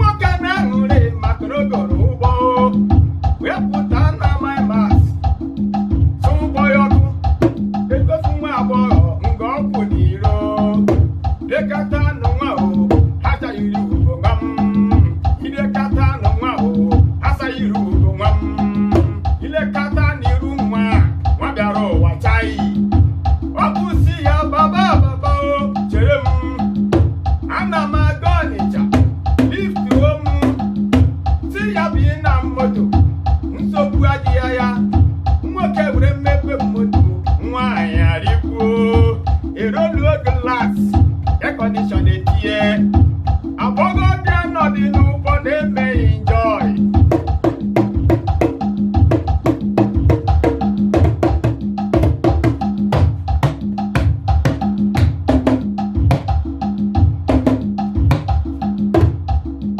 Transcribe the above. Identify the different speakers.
Speaker 1: Nwoke na-aṅụrị maka na o goro ụgbọ wee pụta na mimas tụ ụgbọ ya ọkụ egofu nwa agbọghọ nga ọkwụ n'iro lekọta nụ nwa o ha chaghịrị ugo nwa m ilekọta nụ nwa o ha saghịrị ugo nwa m ilekọta n'iru nwa nwa bịara ụwa chai. Ọ bụ si ya baba baba o chere m, ana m aga Ọnịcha, liftuo m, si ya bi na moto, nsogbu adịghị ya. Nwoke were mmepe moto, nwaanyị arịkwuo eroluo glass air condition etinye.